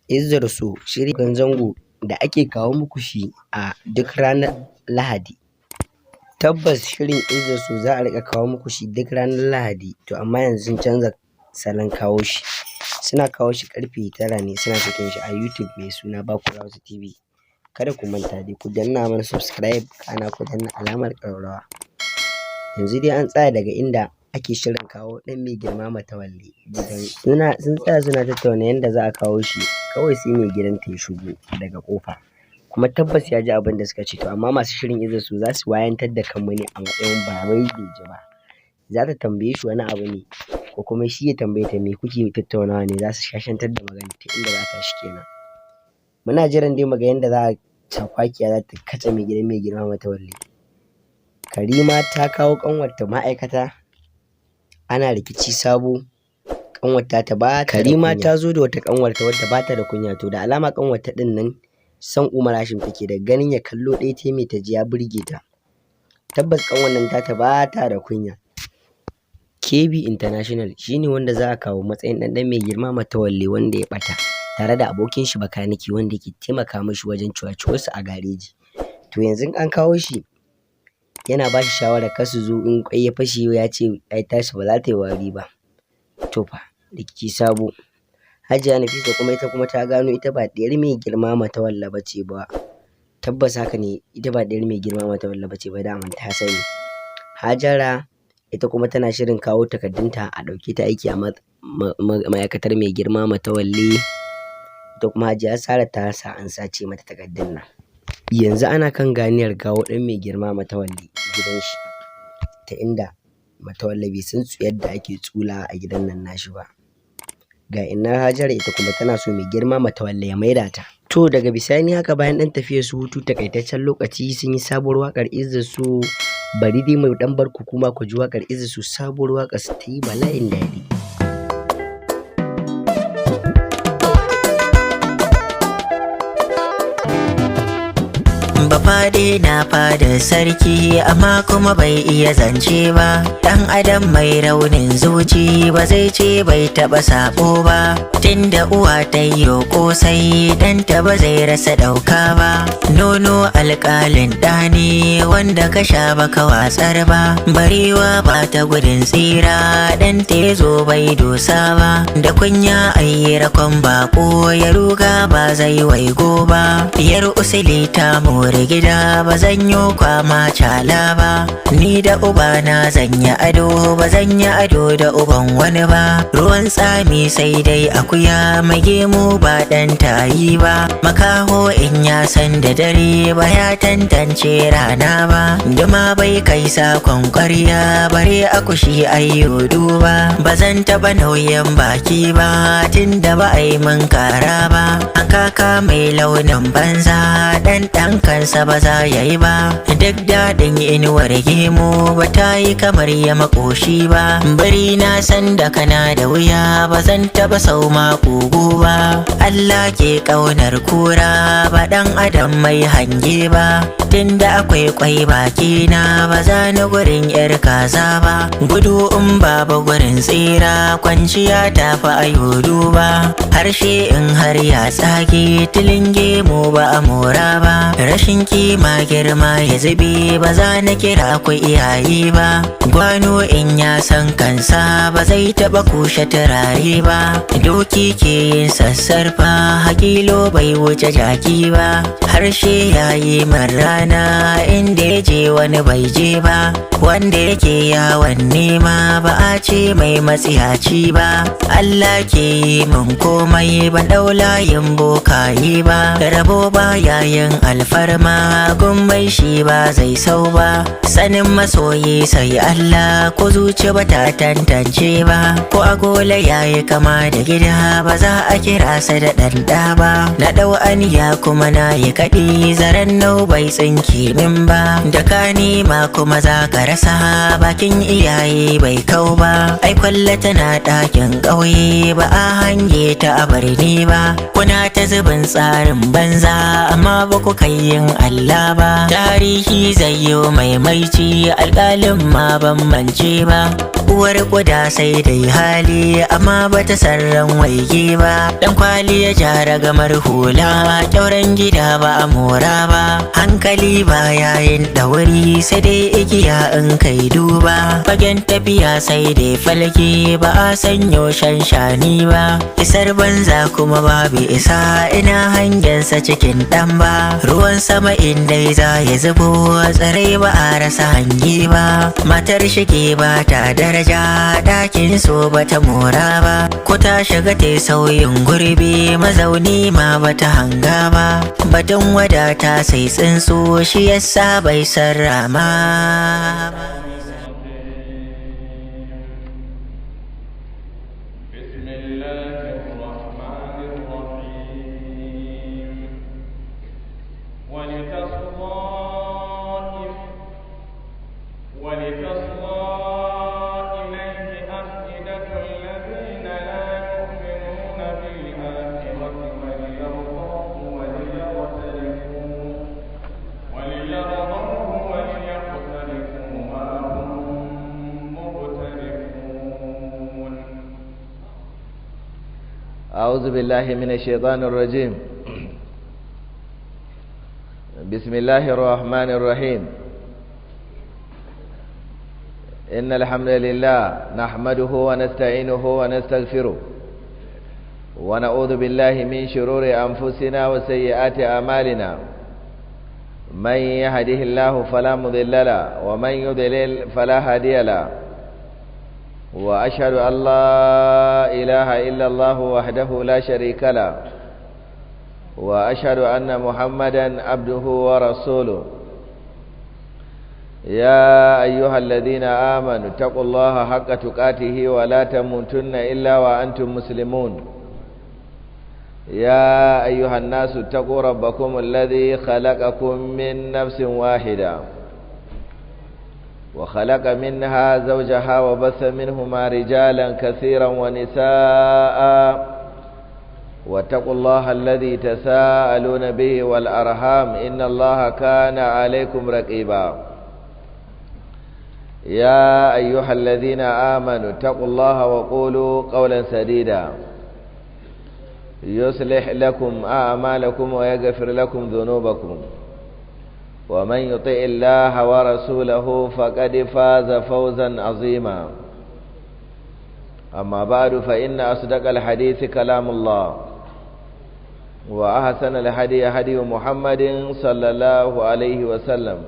Izzar So shirin zango da ake kawo muku shi a duk ranar Lahadi. Tabbas shirin Izzar So za a riƙa kawo muku shi duk ranar Lahadi, to amma yanzu sun canza salon kawo shi. Suna kawo shi ƙarfe 9 ne, suna sakin shi a YouTube mai suna Bakura Hausa TV. Kada ku manta dai ku danna mana subscribe, kana ku danna alamar ƙararrawa. Yanzu dai an tsaya daga inda ake shirin kawo ɗan mai girma Matawalle gidan suna. Sun tsaya suna tattauna yadda za a kawo shi, kawai sai mai gidanta ya shigo daga ƙofa. Kuma tabbas ya ji abin da suka ce, to amma masu shirin Izzar So za su wayantar da kanmu ne a matsayin ba wai bai ji ba. Za ta tambaye shi wani abu ne, ko kuma shi ya tambaye ta me kuke tattaunawa ne, za su shashantar da magana ta inda za ta shi kenan. Muna jiran dai mu ga yadda za a cakwakiya za ta katse mai gidan mai girma Matawalle. Karima ta kawo ƙanwarta ma'aikata, ana rikici sabo, ƙanwarta ta ba ta. Karima ta zo da wata ƙanwarta wadda ba ta da kunya, to da alama ƙanwarta ɗin nan son Umar Hashim take, da ganin ya kallo ɗaya ta mai ta ji ya burge ta. Tabbas ƙanwar nan tata ba ta da kunya. KB International shine wanda za a kawo matsayin ɗan mai girma Matawalle wanda ya ɓata tare da abokin shi bakanike wanda yake taimaka mishi wajen cuwacuwarsu a gareji. To yanzu an kawo shi, yana ba shi shawarar kar su zo in ƙwai ya fashe, ya ce ai tashi ba za ta yi wari ba. To fa rikici sabo. Hajiya Nafisa kuma ita kuma ta gano ita ba ɗiyar mai girma Matawalle ba ce ba. Tabbas haka ne, ita ba ɗiyar mai girma Matawalle ba ce ba, daman ta sani. Hajara ita kuma tana shirin kawo takardunta a ɗauke ta aiki a ma'aikatar mai girma Matawalle. Ita kuma Hajiya Sara ta sa an sace mata takardun nan. Yanzu ana kan ganiyar kawo ɗan mai girma Matawalle gidan shi, ta inda Matawalle bai san yadda ake tsula a gidan nan nashi ba. Ga innar Hajara, ita kuma tana so mai girma Matawalle ya maida ta. To daga bisani haka, bayan ɗan tafiyar su hutu takaitaccen lokaci, sun yi sabuwar waƙar Izzar So. Bari dai mu ɗan bar ku kuma ku ji waƙar Izzar So, sabuwar waƙar su ta yi bala'in daɗi. Bafade na fada sarki, amma kuma bai iya zance ba. Dan adam mai raunin zuci ba zai ce bai taba sabo ba. Tunda uwa ta yi kosai, ɗanta ba zai rasa ɗauka ba. Nono alƙalin ɗani, wanda ka sha baka watsar ba. Barewa ba ta gudun tsira, ɗanta ya zo bai dosa ba. Da kunya ayi rakon bako, ya ruga ba zai waigo ba. Yar usuli ta more gida, ba zan yi kwama cala ba. Ni da ubana zan yi ado, ba zan yi ado da uban wani ba. Ruwan tsami sai dai akuya, mai gemu ba dan tayi ba. Makaho in ya san da dare, ba ya tantance rana ba. Duma bai kai sakon ƙwarya, bare akushi ayyo duba. Ba zan taɓa nauyin baki ba, tunda ba a yi min kara ba. An kaka mai launin banza, dan ɗan kansa ba za ya yi ba. Duk daɗin inuwar gemu, ba ta yi kamar ya makoshi ba. Bari na san da kana da wuya, ba zan taɓa sau ma ƙugu ba. Allah ke ƙaunar kura, ba ɗan adam mai hange ba. Tunda akwai kwai baki na, ba za ni gurin yar kaza ba. Gudu in babu gurin tsira, kwanciya ta fi ayo duba. Harshe in har ya tsage, tilin gemu ba a mora ba. Rashin kima girma ya zube, ba za na kira ku iyaye ba. Gwano in ya san kansa, ba zai taɓa kushe turare ba. Doki ke yin sassarfa, hakilo bai wuce jaki ba. Harshe ya yi min rana, inda ya je wani bai je ba. Wanda yake yawon nema, ba a ce mai matsiyaci ba. Allah ke yi min komai, ban ɗau layin bokaye ba. Rabo ba yayin alfarma, gummai shi ba zai sau ba. Sanin masoyi sai Allah, ko zuci ba ta tantance ba. Ko agola yayi kama da gida, ba za a kira sa da ɗanɗa ba. Na ɗau aniya kuma na yi kaɗi, zaren nau bai tsinke min ba. Da ka nema kuma za ka rasa, bakin iyaye bai kau ba. Ai kwalla tana ɗakin ƙauye, ba a hange ta a birni ba. Kuna ta zubin tsarin banza, amma ba ku kai yin Allah ba. Tarihi zai yi maimaici, alƙalin ma ban mance ba. Uwar kuda sai dai hali, amma bata sarran waige ba. Dan kwali ya jara gamar hula, kyauren gida ba a mora ba. Hankali ba yayin ɗauri, sai dai igiya in kai duba. Fagen tafiya sai dai falke, ba a sanyo shanshani ba. Isar banza kuma babu isa, ina hangensa cikin ɗan ba. Ruwan sama in dai za ya zubo, tsare ba a rasa hangi ba. Matar shige ba ta daraja, ɗakin so ba ta mora ba. Ko ta shiga ta sauyin gurbi, mazauni ma ba ta hanga ba. Batun wadata sai tsuntsu, shi yasa bai sarrama ba. بسم الله الرحمن الرحيم. ولتصغى إليه أفئدة الذين لا يؤمنون بالآخرة وليرضوه وليقترفوا ما هم مقترفون. أعوذ بالله من الشيطان الرجيم. بسم الله الرحمن الرحيم. إن الحمد لله نحمده ونستعينه ونستغفره، ونعوذ بالله من شرور أنفسنا وسيئات أعمالنا. من يهده الله فلا مضل له، ومن يضلل فلا هادي له. وأشهد أن لا إله إلا الله وحده لا شريك له، وأشهد أن محمدا عبده ورسوله. يا أيها الذين آمنوا اتقوا الله حق تقاته ولا تموتن إلا وأنتم مسلمون. يا أيها الناس اتقوا ربكم الذي خلقكم من نفس واحدة، وخلق منها زوجها، وبث منهما رجالا كثيرا ونساء. واتقوا الله الذي تساءلون به والأرحام، إن الله كان عليكم رقيبا. يا أيها الذين آمنوا اتقوا الله وقولوا قولا سديدا، يصلح لكم أعمالكم ويغفر لكم ذنوبكم. ومن يطع الله ورسوله فقد فاز فوزا عظيما. أما بعد، فإن أصدق الحديث كلام الله، وأحسن الهدي هدي محمد صلى الله عليه وسلم،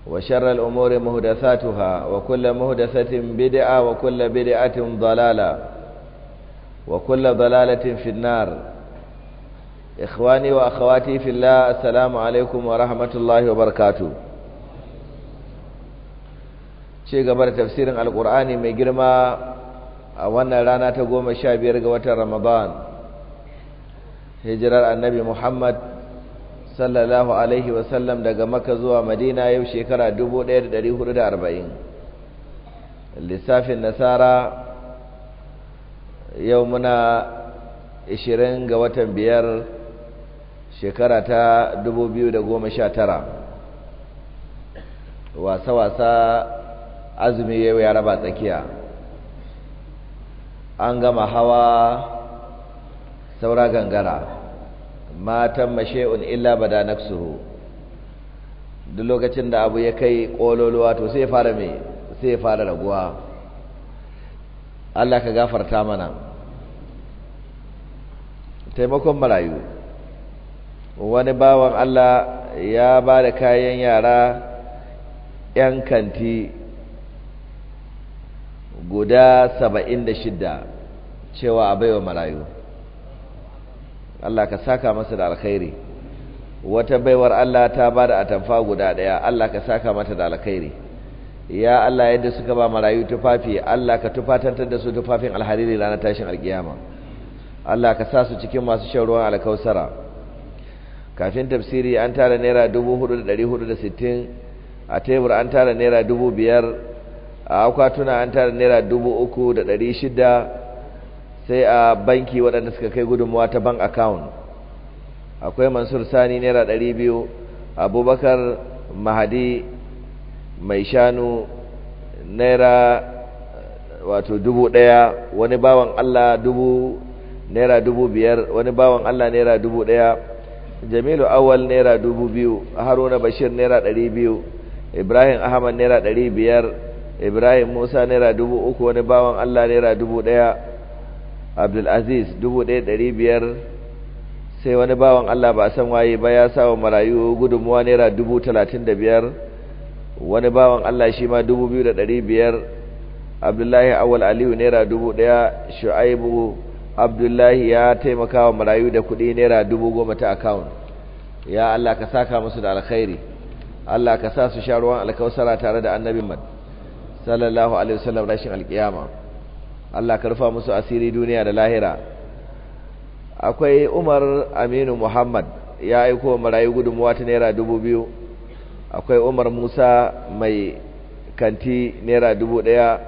وشر الأمور مهدثاتها، وكل مهدثة بدعة، وكل بدعة ضلالة، وكل ضلالة في النار. إخواني وأخواتي في الله، السلام عليكم ورحمة الله وبركاته. ci gaba da tafsirin Alƙur'ani mai girma a wannan rana ta 15 ga watan Ramadan, hijirar Annabi Muhammad sallallahu alaihi wasallam daga Makka zuwa Madina yau shekara 1440. Lissafin Nasara yau muna 20 ga watan 5 shekara ta 2019. Wasa-wasa azumi yau ya raba tsakiya, an gama hawa saura gangara. Matan mashe'un illa bada nafsuhu. Duk lokacin da abu ya kai kololuwa to sai fara me sai fara raguwa. Allah ka gafarta mana. Taimakon marayu, wani bawan Allah ya ba da kayan yara 'yan kanti guda 76 cewa a baiwa marayu. Allah ka saka masa da alkhairi. Wata baiwar Allah ta ba da atamfa guda ɗaya, Allah ka saka mata da alkhairi. Ya Allah, yadda suka ba marayu tufafi, Allah ka tufatantar da su tufafin alhariri ranar tashin alkiyama. Allah ka sa su cikin masu shan ruwan alkausara. Kafin tafsiri an tara naira 4,460 a tebur, an tara naira 5,000 a akwatuna, an tara naira 3,600 sai a banki waɗanda suka kai gudunmuwa ta bank account. Akwai Mansur Sani naira 200, Abubakar Mahadi mai shanu naira wato 1000, wani bawan Allah naira 5000, wani bawan Allah naira 1000, Jamilu Awal naira 2000, Haruna Bashir naira 200, Ibrahim Ahmad naira 500, Ibrahim Musa naira 3000, wani bawan Allah naira 1000, Abdulaziz 1500, sai wani bawan Allah ba a san waye ba ya sa wa marayu gudunmuwa naira 35,000, wani bawan Allah shi ma 2,500, Abdullahi Awal Aliyu naira 1000, Shu'aibu Abdullahi ya taimaka wa marayu da kuɗi naira 10,000 ta account. Ya Allah ka saka musu da alkhairi, Allah ka sa su sha ruwan alkausara tare da Annabi Muhammad sallallahu alaihi wasallam rashin alkiyama. Allah ka rufa musu asiri duniya da lahira. Akwai Umar Aminu Muhammad ya aiko marayu gudunmuwa ta naira 2000. Akwai Umar Musa mai kanti naira 1000.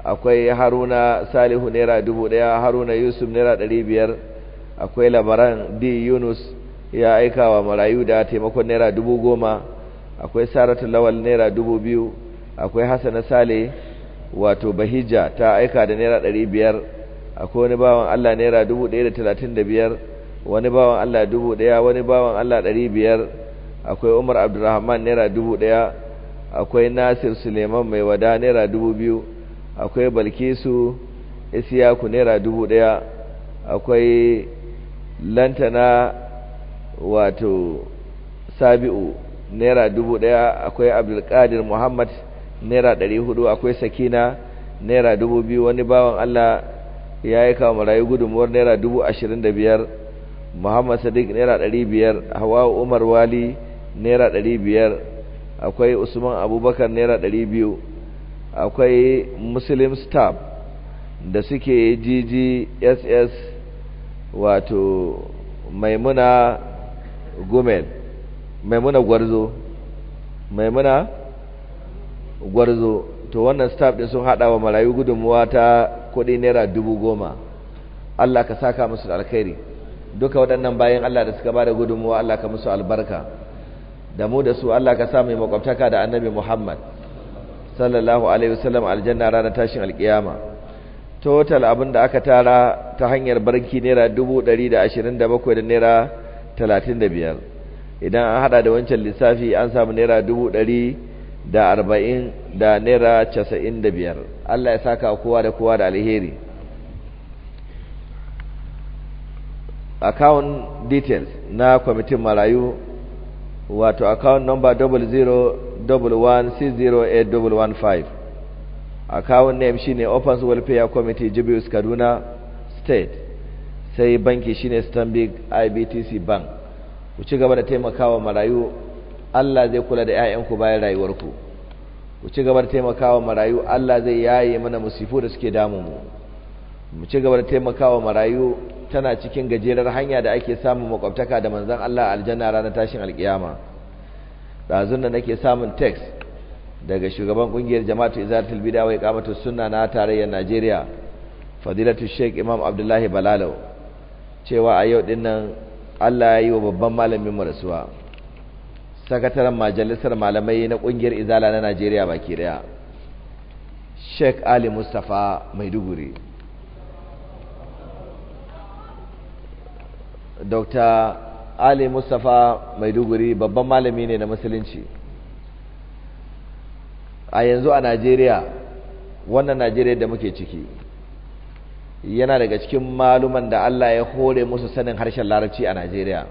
Akwai Haruna Salihu naira 1000, Haruna Yusuf naira 500. Akwai Labaran D Yunus ya aika wa marayu da taimakon naira 10,000. Akwai Saratu Lawal naira 2000. Akwai Hassana Sale wato Bahija ta aika da naira 500. Akwai wani bawan Allah naira 1035, wani bawan Allah 1000, wani bawan Allah 500. Akwai Umar Abdulrahman naira 1000. Akwai Nasir Suleiman mai wada naira 2000. Akwai Balkisu Isiyaku naira 1000. Akwai Lantana wato Sabi'u naira 1000. Akwai Abdulkadir Muhammad naira 400. Akwai Sakina naira 2000. Wani bawan Allah ya yi kawo marayu gudunmuwar naira 25,000. Muhammad Sadiq naira 500. Hawa Umar Wali naira 500. Akwai Usman Abubakar naira 200. Akwai Muslim staff da suke GGSS wato Maimuna Gumel, Maimuna Gwarzo, Maimuna Gwarzo. To wannan staff din sun hada wa marayu gudunmuwa ta kudi naira 10,000. Allah ka saka musu da alkhairi. Duka waɗannan bayan Allah da suka bada gudunmuwa, Allah ka musu albarka. Da mu da su Allah ka sa mu makwabtaka da Annabi Muhammad sallallahu alaihi wasallam aljanna ranar tashin alkiyama. Total abin da aka tara ta hanyar barki naira 127 da naira 35. Idan an hada da wancan lissafi an samu naira 140 da naira 95. Allah ya saka kowa da kowa da alheri. Account details na kwamitin marayu wato account number 0011608115. Account name shine Orphans Welfare Committee, Jibius, Kaduna State. Sai banki shine Stanbic IBTC Bank. Ku ci gaba da taimakawa marayu, Allah zai kula da 'ya'yanku bayan rayuwarku. Ku ci gaba da taimakawa marayu, Allah zai yaye mana musifu da suke damu mu. Mu ci gaba da taimakawa marayu, tana cikin gajerar hanya da ake samun makwabtaka da manzon Allah aljanna ranar tashin alkiyama. Dazun da nake samun text daga shugaban kungiyar Jama'atu Izalatul Bid'a wa Iqamatus Sunna na tarayyar Najeriya, Fadilatu Sheikh Imam Abdullahi Balalau, cewa a yau dinnan Allah ya yi wa babban malamin mu rasuwa, sakataren majalisar malamai na kungiyar Izala na Najeriya baki daya, Sheikh Ali Mustafa Maiduguri. Dr. Ali Mustafa Maiduguri babban malami ne na musulunci. A yanzu a Najeriya, wannan Najeriya da muke ciki, yana daga cikin maluman da Allah ya hore musu sanin harshen Larabci a Najeriya.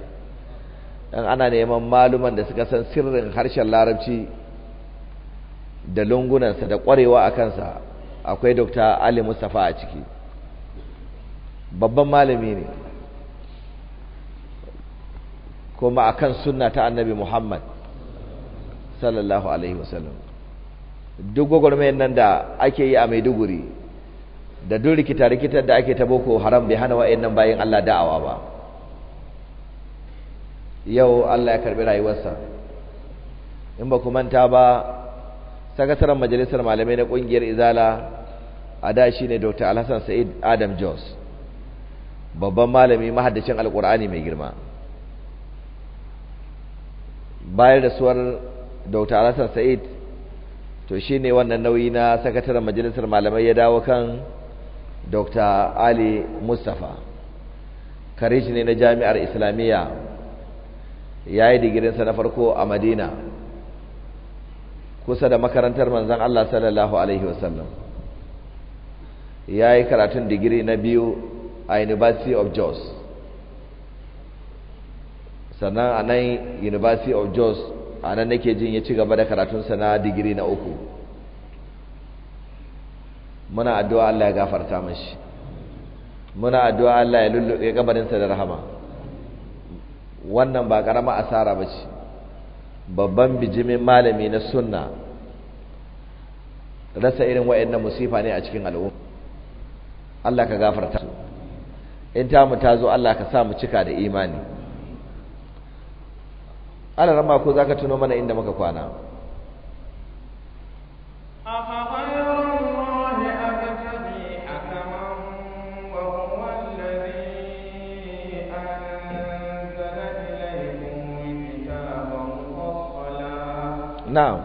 Dan ana neman maluman da suka san sirrin harshen Larabci da lungunansa da ƙwarewa a kansa, akwai Dr. Ali Mustafa a ciki. Babban malami ne kuma akan sunna ta Annabi Muhammad sallallahu alaihi wasallam. Duk gwagwarmayar nan da ake yi a Maiduguri da duk rikita-rikitar da ake ta Boko Haram bai hana wa'annan bayan Allah da'awa ba. Yau Allah ya karbi rayuwarsa. In ba ku manta ba, sakataren majalisar malamai na kungiyar Izala a da shine Dr. Alhassan Sa'id Adam Jos, babban malami mahaddacin Alkur'ani mai girma. Bayan rasuwar Dr. Alhassan Sa'id, to shine wannan nauyi na sakataren majalisar malamai ya dawo kan Dr. Ali Mustapha. Karishi ne na jami'ar Islamiyya, ya yi digirinsa na farko a Madina kusa da makarantar manzon Allah sallallahu alaihi wasallam. Ya yi karatun digiri na biyu a University of Jos. Sannan a nan University of Jos a nan nake jin ya ci gaba da karatunsa na digiri na uku. Muna addu'a Allah ya gafarta mashi, muna addu'a Allah ya lullube kabarinsa da rahama. Wannan ba karama asara ba ce, babban bijimin malami na sunna rasa irin wa'annan musifa ne a cikin al'umma. Allah ka gafarta su, in ta mu ta zo Allah ka sa mu cika da imani. Allah rama ko zaka tuno mana inda muka kwana. Na'am.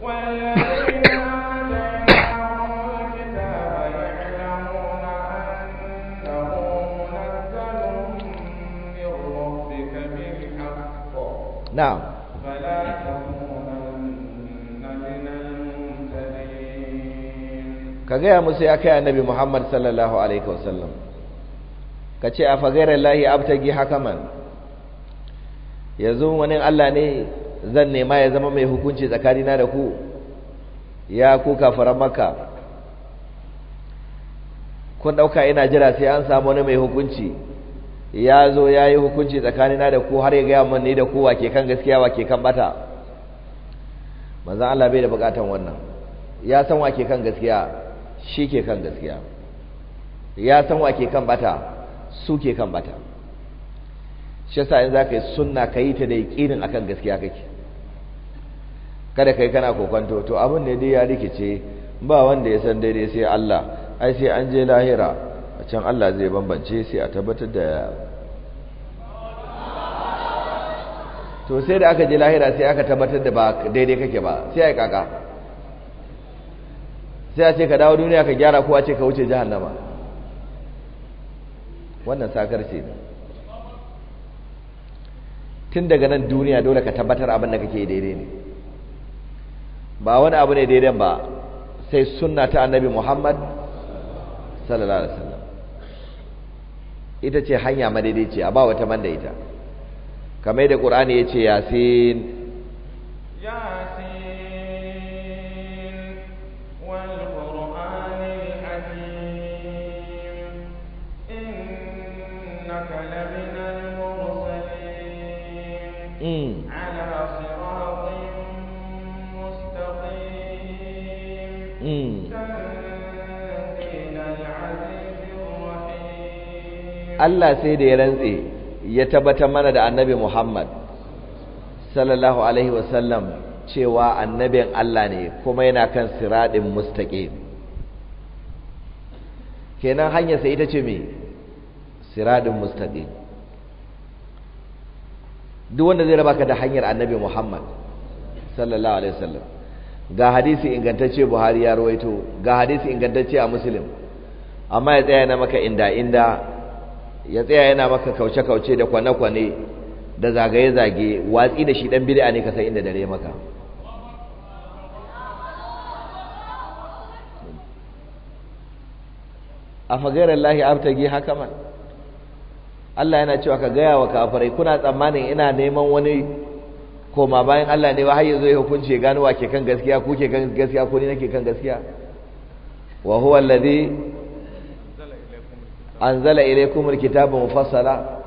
والذين آتيناهم الكتاب يعلمون أنه منزل من ربك بالحق Na'am. فلا تكونن من الممترين. Ka gaya musu ya kai annabi Muhammad sallallahu alaihi wasallam, ka ce a fagairar lahi abtagi hakaman, yanzu wani Allah ne zan nema ya zama mai hukunci tsakanina da ku, ya ku kafaran Makka. Kun ɗauka ina jira sai an samu wani mai hukunci ya zo ya yi hukunci tsakanina da ku har ya gaya mun ni da ku wa ke kan gaskiya wa ke kan bata. Manzon Allah bai da bukatan wannan, ya san wa ke kan gaskiya, shi ke kan gaskiya, ya san wa ke kan bata, su ke kan bata. Shi yasa in zaka yi sunna ka yi ta da yaƙinin akan gaskiya kake, kada kai kana kokonto to abin ne dai ya rikice, ba wanda ya san daidai sai Allah, ai sai an je lahira a can Allah zai bambance sai a tabbatar da. To sai da aka je lahira sai aka tabbatar da ba daidai kake ba, sai ai kaka, sai a ce ka dawo duniya ka gyara ko a ce ka wuce jahannama. Wannan sakarci ne. Tun daga nan duniya dole ka tabbatar abin da kake daidai ne, ba wani abu ne daidan ba sai sunna ta annabi Muhammad sallallahu alaihi wasallam. Ita ce hanya madaidaiciya, ba wata man da ita. Kamar da Qur'ani yace Yasin, Yasin wal Qur'anil Hakim innaka laminal mursalin ala siratin mustaqim tanzilal azizir rahim. Allah sai da ya rantse ya tabbatar mana da annabi Muhammad sallallahu alaihi wasallam cewa annabin Allah ne kuma yana kan siraɗin mustaqim. Kenan hanyar sai ita ce me? Siraɗin mustaqim. Duk wanda zai raba ka da hanyar annabi Muhammad sallallahu alaihi wasallam, ga hadisi ingantacce Buhari ya rawaito, ga hadisi ingantacce a Muslim, amma ya tsaya yana maka inda inda, ya tsaya yana maka kauce-kauce da kwane-kwane da zagaye-zage, watsi da shi dan bid'a ne, ka san inda dare maka. Afa ghayra Allahi abtagi hakaman. Allah yana cewa ka gaya wa kafirai, kuna tsammanin ina neman wani koma bayan Allah ne ba har yazo ya hukunci ya gano wa ke kan gaskiya, ku ke kan gaskiya ko ni nake kan gaskiya. Wa huwa alladhi anzala ilaykumul kitaba mufassala.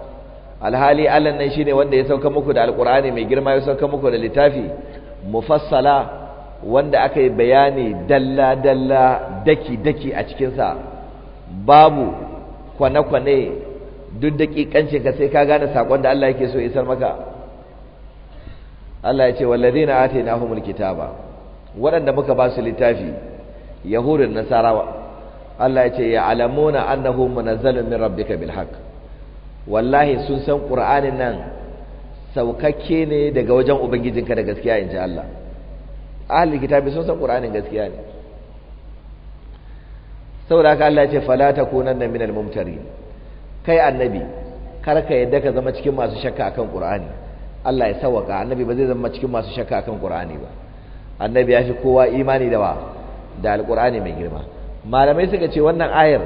Alhali Allah nan shine wanda ya sauka muku da alqur'ani mai girma, ya sauka muku da littafi mufassala wanda aka yi bayani dalla dalla daki daki a cikin sa, babu kwane kwane, duk dakikancin ka sai ka gane sakon da Allah yake so isar maka. Allah ya ce wallazina atainahumul kitaba, waɗanda muka ba su littafi yahudun nasarawa, Allah ya ce ya'lamuna annahu munazzalun min rabbika bil haqq. Wallahi sun san Qur'anin nan Saukakke ne daga wajen ubangijinka da gaskiya, inji Allah. Ahlul kitabi sun san Qur'anin gaskiya ne. Saboda haka Allah ya ce fala takunanna minal mumtarin. Kai annabi, kar ka yadda ka zama cikin masu shakka akan Qur'ani. Allah ya sawaka, annabi ba zai zama cikin masu shakka akan Qur'ani ba. Annabi ya fi kowa imani da wa? Da alqur'ani mai girma. Malamai suka ce wannan ayar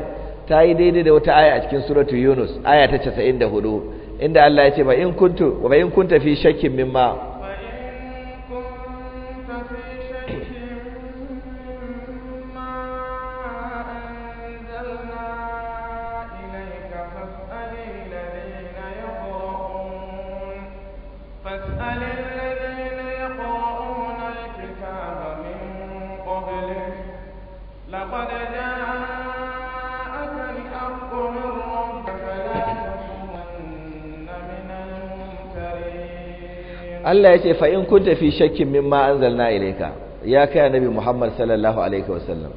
ta yi daidai da wata aya a cikin suratu Yunus, aya ta 94, inda Allah ya ce ba in kuntu wa in kunta fi shakkin mimma فاسأل الذين يقرؤون الكتاب من قبلك لقد جاءك الحق من ربك فلا تكونن من الممترين. Allah ya ce fa in kunta fi shakkin mimma anzalna ilayka, ya kai annabi Muhammad sallallahu alaihi wasallam,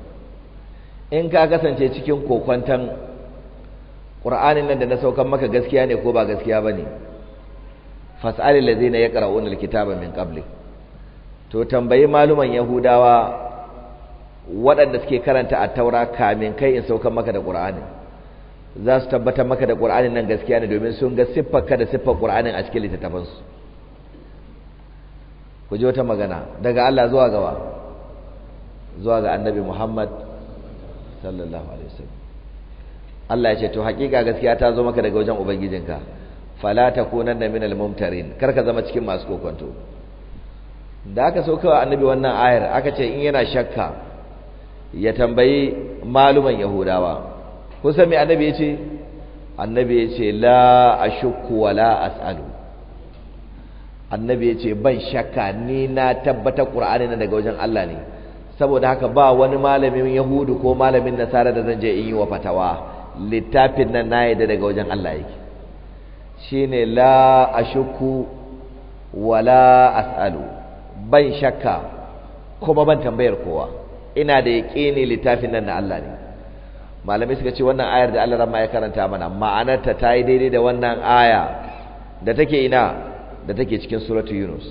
in ka kasance cikin kokwantan Qur'anin nan da na saukan maka gaskiya ne ko ba gaskiya bane, fas'al allazina yaqra'una alkitaba min qablik, to tambayi maluman Yahudawa waɗanda suke karanta at-taura kamin kai in saukan maka da Qur'ani, za su tabbatar maka da Qur'anin nan gaskiya ne domin sun ga siffarka da siffar Qur'anin a cikin littattafansu. Ku ji wata magana daga Allah zuwa gawa zuwa ga annabi Muhammad sallallahu alaihi wasallam. Allah ya ce to hakika gaskiya ta zo maka daga wajen ubangijinka, fala takunanna minal mumtarin, kar ka zama cikin masu kokonto. Da aka so kawai annabi wannan ayar aka ce in yana shakka ya tambayi maluman Yahudawa. Kun san me annabi ya ce? Annabi ya ce la ashukku wa la as'alu. Annabi ya ce ban shakka, ni na tabbatar Qur'ani na daga wajen Allah ne, saboda haka ba wani malamin Yahudu ko malamin Nasara da zan je in yi wa fatawa, littafin nan na yadda daga wajen Allah yake. Shine la ashukku wa la as'alu, ban shakka kuma ban tambayar kowa, ina da yaqini littafin nan na Allah ne. Malamai suka ce wannan ayar da Allah ramma ya karanta mana ma'anarta ta yi daidai da wannan aya da take ina, da take cikin suratu Yunus.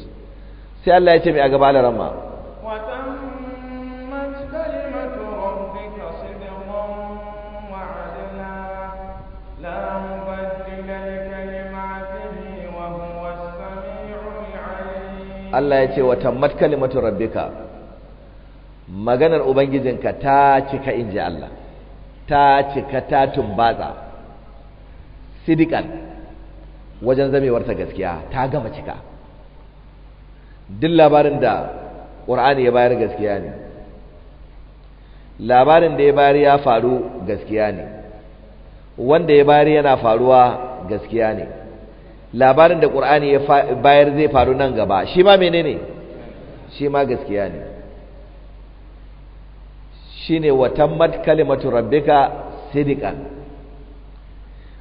Sai Allah ya ce mai a gaba Allah ramma, وتمت كلمة ربك صدقا وعدلا لا مبدل لكلماته وهو السميع العليم. Allah ya ce wa tammat kalimatu rabbika, maganar ubangijinka ta cika, inji Allah, ta cika ta tumbatsa sidikan wajen zamewarta gaskiya, ta gama cika. Duk labarin da Qur'ani ya bayar gaskiya ne, labarin da ya bayar ya faru gaskiya ne, wanda ya bayar yana faruwa gaskiya ne, labarin da Qur'ani ya bayar zai faru nan gaba shi ma menene? Shi ma gaskiya ne. Shine wa tammat kalimatu rabbika sidiqan,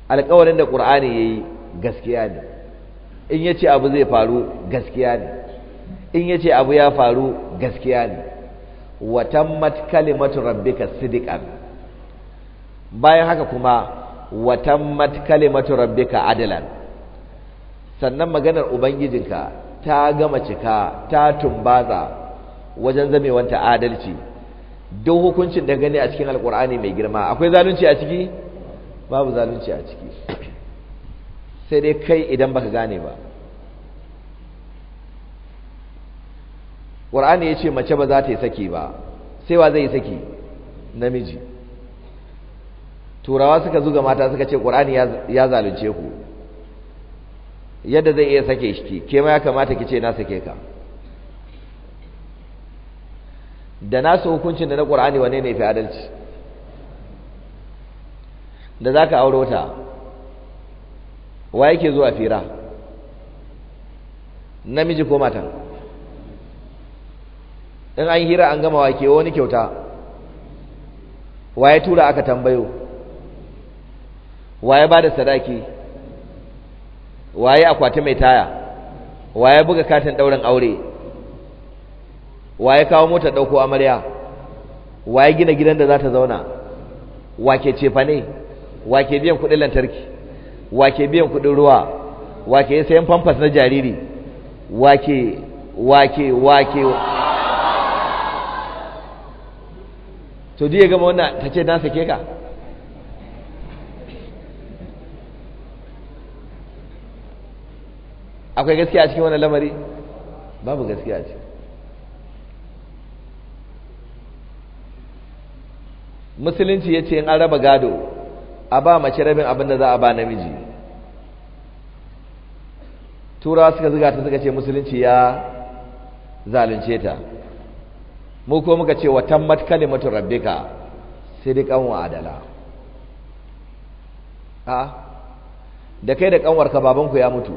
alƙawarin da Qur'ani yayi gaskiya ne, in yace abu zai faru gaskiya ne, in yace abu ya faru gaskiya ne. Wa tammat kalimatu rabbika sidiqan. Bayan haka kuma wa tammat kalimatu rabbika adlan, sannan maganar ubangijinka ta gama cika, ta tumbatsa wajen zamewanta adalci. Duk hukuncin da gani a cikin alkur'ani mai girma akwai zalunci a ciki? Babu zalunci a ciki, sai dai kai idan baka gane ba. Qur'ani ya ce mace ba za ta yi saki ba, sai wa zai yi saki? Namiji. Turawa suka zuga mata suka ce Qur'ani ya zalunce ku, yadda zai iya sake shi ke ma ya kamata ki ce na sake ka. Da nasu hukuncin da na Qur'ani wanne ne fi adalci? Da zaka auro ta, wa yake zuwa fira? Namiji ko matan? In an hira an gama, wa ke wani kyauta? Wa ya tura aka tambayo? Wa ya bada sadaki? Wa ya akwati mai taya? Wa ya buga katin ɗaurin aure? Wa ya kawo motar ɗauko amarya? Wa ya gina gidan da za ta zauna? Wa ke cefane? Wa ke biyan kuɗin lantarki? Wa ke biyan kuɗin ruwa? Wake sayan famfas na jariri? Wake wake wake? To duk ya gama wannan ta ce na sake ka. Akwai gaskiya a cikin wannan lamari? Babu gaskiya a ciki. Musulunci ya ce in an raba gado a ba mace rabin abin da za a ba namiji. Turawa suka zuga ta suka ce musulunci ya zalunce ta. Mu ko muka ce wa tammat kalimatu rabbika sidqan wa adala. A da kai da kanwarka babanku ya mutu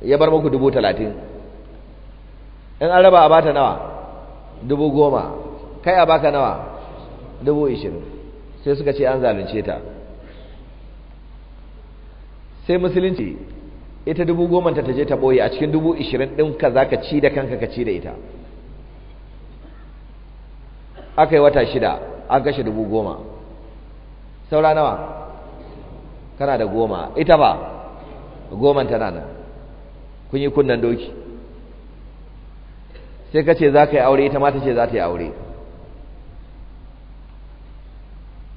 ya bar muku 30,000, in an raba a bata nawa? 10,000. Kai a baka nawa? 20,000. Sai suka ce an zalunce ta. Sai musulunci ita 10,000 ta je ta boye a cikin 20,000 ɗinka za ka ci da kanka ka ci da ita. Aka yi wata 6 an kashe 10,000. Saura nawa? Kana da 10. Ita ba 10 tana nan. Kun yi kunnan doki. Sai ka ce za ka yi aure, ita ma ta ce za ta yi aure.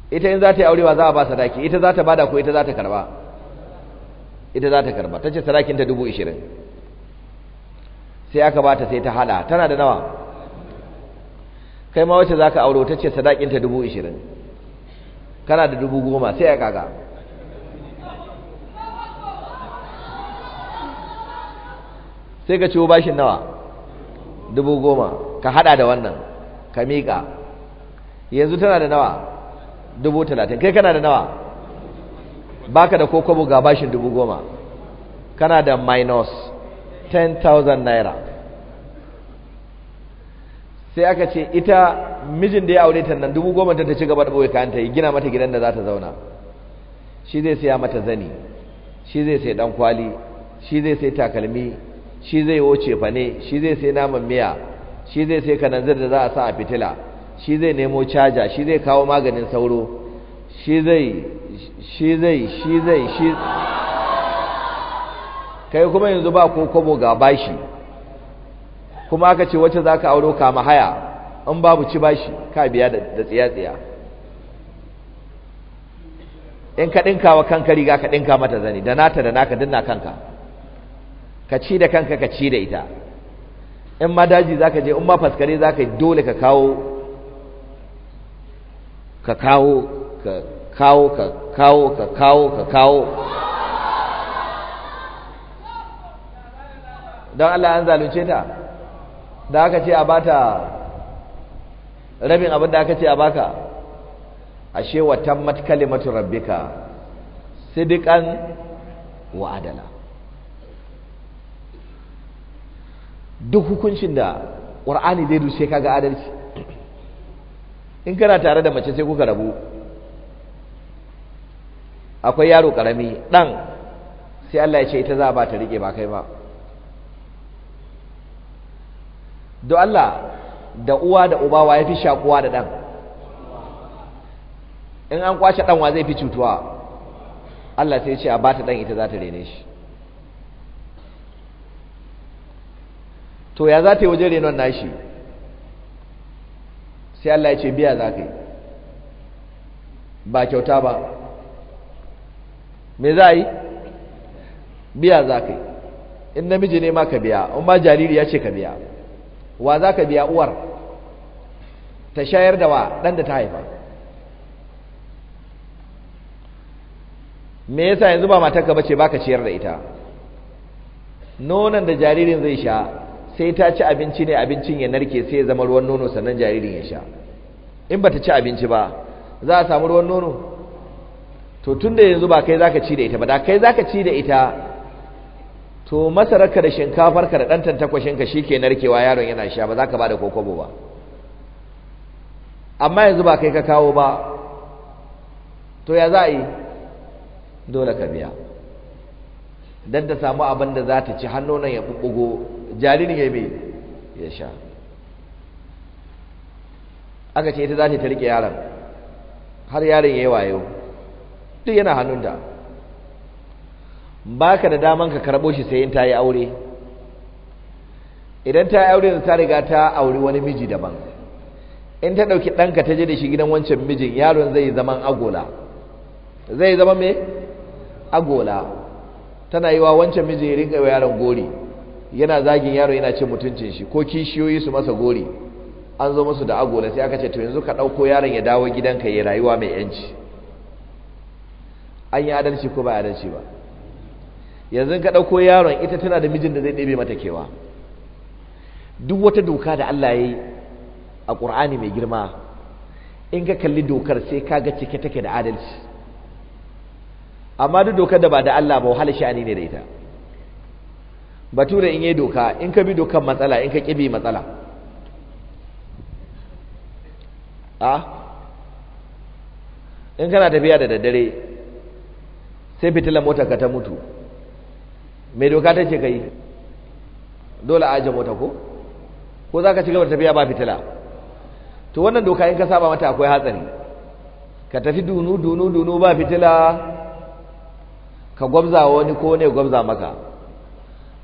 Ita in za ta yi aure wa za a ba sadaki? Ita za ta bada ko ita za ta karba? Ita za ta karba. Ta ce sadakinta 20,000. Sai aka bata, sai ta hada. Tana da nawa? Kai ma wacce za ka auro ta ce sadakinta 20,000, kana da 10,000. Sai ya kaka. Sai ka ciwo bashin nawa? 10,000. Ka hada da wannan ka miƙa. Yanzu tana da nawa? 30,000. Kai kana da nawa? Baka da kokobo, ga bashin 10,000. Kana da minus 10,000 naira. Sai aka ce ita mijin da ya aure ta nan 10,000 ta ci gaba da boye kayan ta, yi gina mata gidan da za ta zauna. Shi zai saya mata zani, shi zai sai dan kwali, shi zai sai takalmi, shi zai wuce fane, shi zai sai naman miya, shi zai sai kananzir da za a sa a fitila, shi zai nemo caja, shi zai kawo maganin sauro, shi zai shi zai shi zai shi. Kai kuma yanzu ba ko kobo ga bashi. Kuma aka ce wacce zaka auro kama haya, in babu ci bashi ka biya da tsiya-tsiya. In ka dinka wa kanka riga ka dinka mata zani, da nata da naka dinna kanka. Ka ci da kanka ka ci da ita. In ma daji zaka je, in ma faskare zaka yi, dole ka kawo ka kawo ka kawo ka kawo ka kawo ka kawo. Don Allah an zalunce ta da aka ce a bata rabin abin da aka ce a baka. Ashe wa tammat kalimatu rabbika sidqan wa adala. Duk hukuncin da Qur'ani zai rushe kaga adalci. In kana tare da mace sai kuka rabu, akwai yaro karami dan, sai Allah ya ce ita za a ba ta rike ba kai ba. Don Allah da uwa da uba wa yafi shakuwa da dan? In an kwace dan wa zai fi cutuwa? Allah sai ya ce a ba ta dan, ita za ta rene shi. To ya za ta yi wajen renon nashi? Sai Allah ya ce biya za ka yi, ba kyauta ba. Me za a yi? Biya za ka yi. In namiji ne ma ka biya, in ma jariri ya ce ka biya. Wa za ka biya? Uwar ta shayar da wa ɗan da ta haifa. Me yasa yanzu ba matarka bace baka ciyar da ita? Nonon da jaririn zai sha sai ta ci abinci ne, abincin ya narke sai ya zama ruwan nono, sannan jaririn ya sha. In bata ci abinci ba za a samu ruwan nono? To tunda yanzu ba kai zaka ci da ita ba, da kai zaka ci da ita to masararka da shinkafarka da ɗan tantakwashinka shi ke narkewa yaron yana sha, ba za ka ba da kokobo ba. Amma yanzu ba kai ka kawo ba, to ya za a yi? Dole ka biya don ta samu abin da za ta ci, hannu nan ya ɓuɓɓugo, jaririn ya mai ya sha. Aka ce ita za ta riƙe yaron har yaron ya yi wayo, duk yana hannunta. Baka da daman ka karɓo shi sai in ta yi aure. Idan ta yi aure ta riga ta auri wani miji daban. In ta ɗauki ɗanka ta je da shi gidan wancan mijin, yaron zai zaman agola. Zai zama me? Agola. Tana yi wa wancan mijin ya rinka wa yaron gori, yana zagin yaro, yana cin mutuncin shi, ko kishiyoyi su masa gori. An zo musu da agola, sai aka ce to yanzu ka ɗauko yaron ya dawo gidanka ya rayuwa mai yanci. An yi adalci ko ba adalci ba? Yanzu ka ɗauko yaron, ita tana da mijin da zai ɗebe mata kewa. Duk wata doka da Allah ya yi a Ƙur'ani mai girma, in ka kalli dokar sai ka ga cike take da adalci. Amma duk dokar da ba da Allah ba, wahala sha'ani ne da ita. Bature in yi doka, in ka bi dokar matsala, in ka ƙi bi matsala. A in kana tafiya da daddare sai fitilar motar ka ta mutu, mai doka ta ce ka yi? Dole a aje mota, ko za ka ci gaba da tafiya ba fitila? To wannan doka in ka saba mata akwai hatsari. Ka tafi dunu dunu dunu ba fitila, ka gwabza wani ko ne gwabza maka,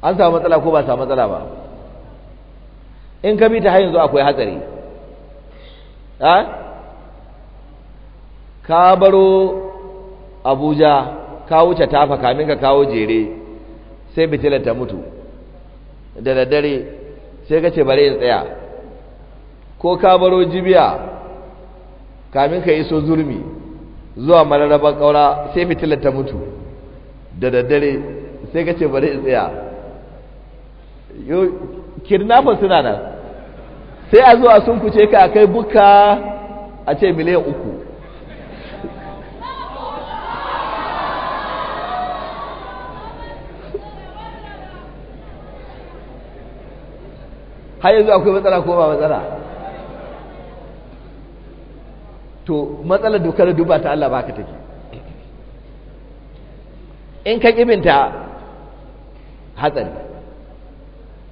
an samu matsala ko ba samu matsala ba? In ka bi ta har yanzu akwai hatsari. Ha, ka baro Abuja, ka wuce Tafa, kamin ka kawo Jere sai fitilar ta mutu da daddare, sai ka ce bari in tsaya. Ko ka baro Jibiya, kamin ka iso Zurmi zuwa Mararraban Kaura sai fitilar ta mutu da daddare, sai ka ce bari in tsaya. Kidnappers suna nan, sai a zo a sunkuce ka, a kai buka, a ce 3 miliyan. Har yanzu akwai matsala ko ba matsala? To matsalar dokar duba ta Allah baka take. In ka ƙibinta hatsari,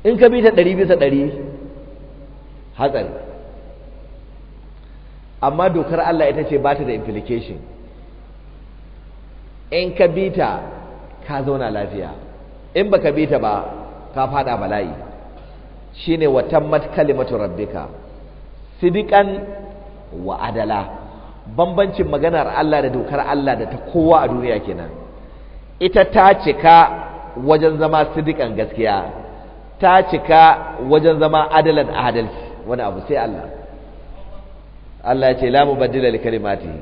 in ka bi ta 100% hatsari. Amma dokar Allah ita ce ba ta da implication. In ka bi ta ka zauna lafiya, in baka bi ta ba ka fada bala'i. Shine wa tammat kalimatu rabbika sidiqan wa adala. Bambancin maganar Allah da dokar Allah da ta kowa a duniya kenan. Ita ta cika wajen zama sidiqan, gaskiya, ta cika wajen zama adalan, adalci. Wani abu sai Allah. Allah ya ce la mubaddila li kalimatihi,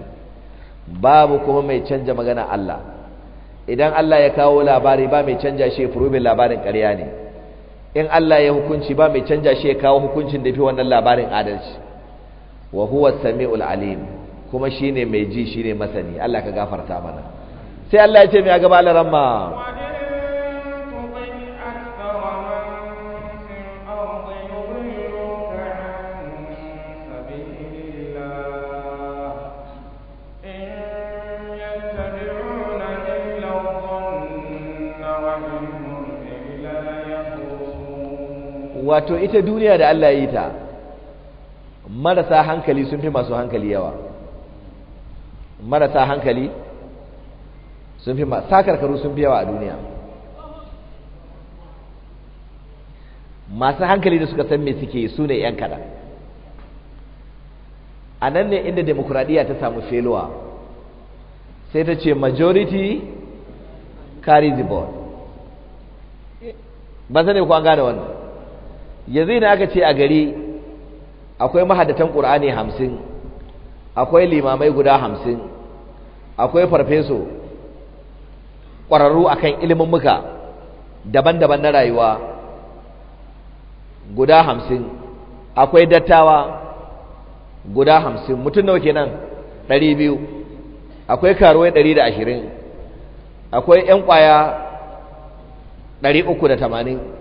babu kuma mai canja magana Allah. Idan Allah ya kawo labari, ba mai canja shi furubin labarin ƙarya ne. In Allah ya hukunci, ba mai canja shi ya kawo hukuncin da fi wannan labarin adalci. Wa huwa samiul alim, kuma shine mai ji, shine masani. Allah ka gafarta mana. Sai Allah ya ce mai a gaba, alaramma? وإن تطع أكثر من في الأرض يضلوك عن سبيل الله، إن يتبعون إلا الظن وإن هم إلا يخرصون. Wato ita duniya da Allah ya yi ta, marasa hankali sun fi masu hankali yawa. Marasa hankali sun fi sakarkaru sun fi yawa a duniya. Masu hankali da suka san me suke su ne 'yan kaɗan. A nan ne inda demokuraɗiyya ta samu failure, sai ta ce majority carry the vote. Ba sani ko an gane wannan. Yanzu idan aka ce a gari akwai mahaddatan ƙur'ani 50, akwai limamai guda 50, akwai farfeso ƙwararru akan ilimin muka daban-daban na rayuwa guda 50, akwai dattawa guda 50, mutum nawa kenan? 200. Akwai karuwai 120, akwai 'yan ƙwaya 380.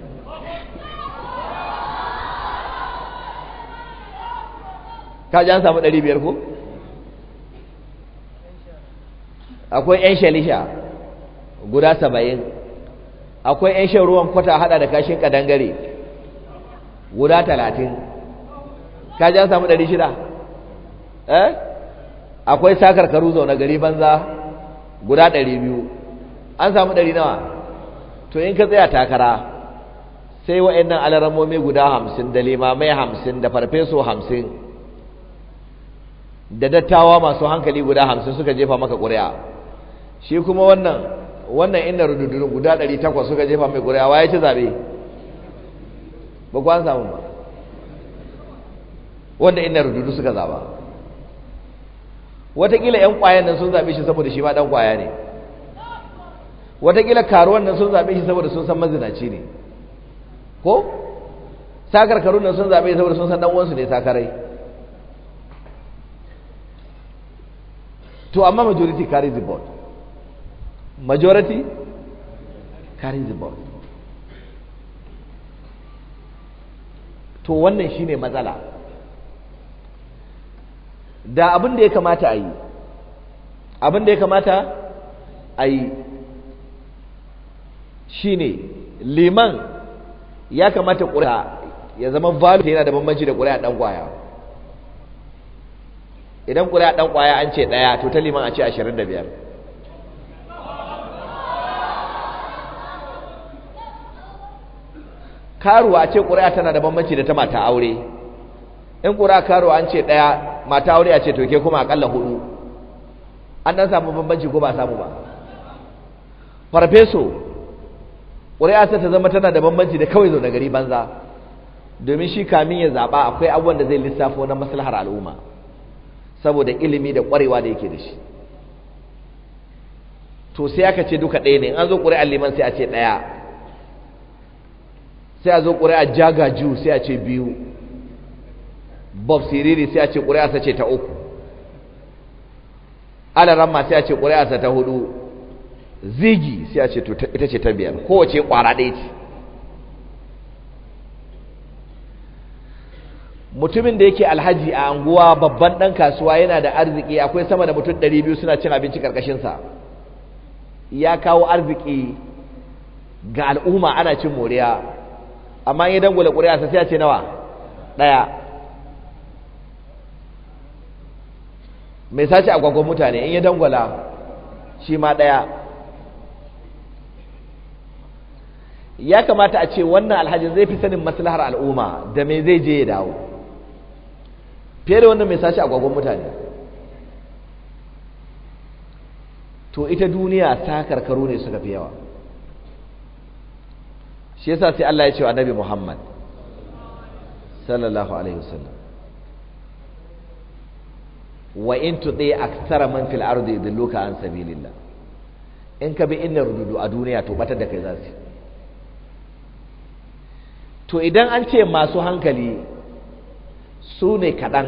Ka ji an samu 500 ko? Akwai 'yan shalisha guda 70, akwai 'yan shan ruwan kwata hada da kashin kadangare guda 30. Ka ji an samu 600. Eh, akwai sakarkaru zaune gari banza guda 200. An samu ɗari nawa? To in ka tsaya takara sai wa'annan alaramomi guda 50 da limamai 50 da farfeso 50 da dattawa masu hankali guda 50 suka jefa maka ƙuri'a. Shi kuma wannan inda rududurun guda 800 suka jefa mai ƙuri'a, waye ci zabe? Ba ku an samu ba. Wanda inda rududu suka zaba. Wataƙila 'yan ƙwayan nan sun zaɓe shi saboda shi ma ɗan ƙwaya ne. Wataƙila karuwan nan sun zaɓe shi saboda sun san mazinaci ne. Ko? Sakarkarun nan sun zaɓe shi saboda sun san ɗan uwansu ne sakarai. To amma majority carries the vote. Majority carries the vote. To wannan shine matsala. Da abin da ya kamata a yi, abin da ya kamata a yi shine liman ya kamata ƙuri'a ya zama value yana da bambanci da ƙuri'a ɗan ƙwaya. Idan ƙuri'a ɗan ƙwaya an ce 1, to ta liman a ce 25. Karuwa a ce ƙuri'a tana da bambanci da ta mata aure. In ƙuri'a karuwa an ce 1, mata aure a ce to ke kuma akalla 4. An dan samu bambanci ko ba samu ba? Farfeso ƙuri'a ta zama tana da bambanci da kawai zaune gari banza, domin shi kamin ya zaɓa akwai abubuwan da zai lissafo na maslahar al'umma saboda ilimi da ƙwarewa da yake da shi. To sai aka ce duka ɗaya ne. In an zo ƙuri'ar liman sai a ce 1, sai a zo ƙuri'ar jagaju sai a ce 2, Bob Siriri sai a ce ƙuri'arsa ce ta 3, Alaramma sai a ce ƙuri'arsa ta 4, Zigi sai a ce ita ce ta 5. Kowace ƙwara ɗaya ce. Mutumin da yake alhaji a anguwa, babban ɗan kasuwa, yana da arziki, akwai sama da mutum 200 suna cin abinci ƙarƙashinsa, ya kawo arziki ga al'umma, ana cin moriya. Amma in ya dangula ƙuri'arsa sai a ce nawa? 1. Mai sace agwagwan mutane in ya dangwala shi ma 1. Ya kamata a ce wannan alhajin zai fi sanin maslahar al'umma da me zai je ya dawo fiye da wannan mai sace agwagwan mutane. To ita duniya sakarkaru ne suka fi yawa. Shi yasa sai Allah ya ce wa Annabi Muhammad sallallahu alaihi wasallam, wa in tuti aktsara man fil ardi yudilluka an sabilillah. In ka bi inna rududu a duniya to batar da kai za su. To idan an ce masu hankali su ne kaɗan,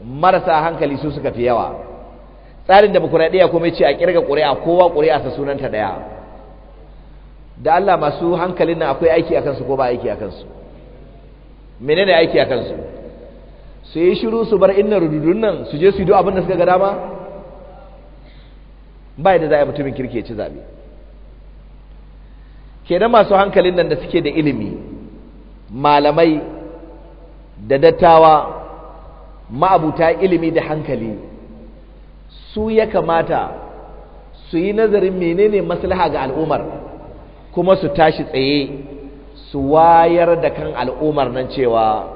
marasa hankali su suka fi yawa. Tsarin demokuraɗiyya kuma ce a kirga ƙuri'a, kowa ƙuri'a sa sunanta ɗaya. Da Allah masu hankalin nan akwai aiki a kansu ko ba aiki a kansu? Menene aiki a kansu? Su yi shiru su bar inna rududun nan su je su yi duk abin da suka ga dama? Ba yadda za a yi mutumin kirki ya ci zaɓe. Kenan masu hankalin nan da suke da ilimi, malamai da dattawa, ma'abuta ilimi da hankali, su ya kamata su yi nazarin menene maslaha ga al'ummar, kuma su tashi tsaye su wayar da kan al'ummar nan cewa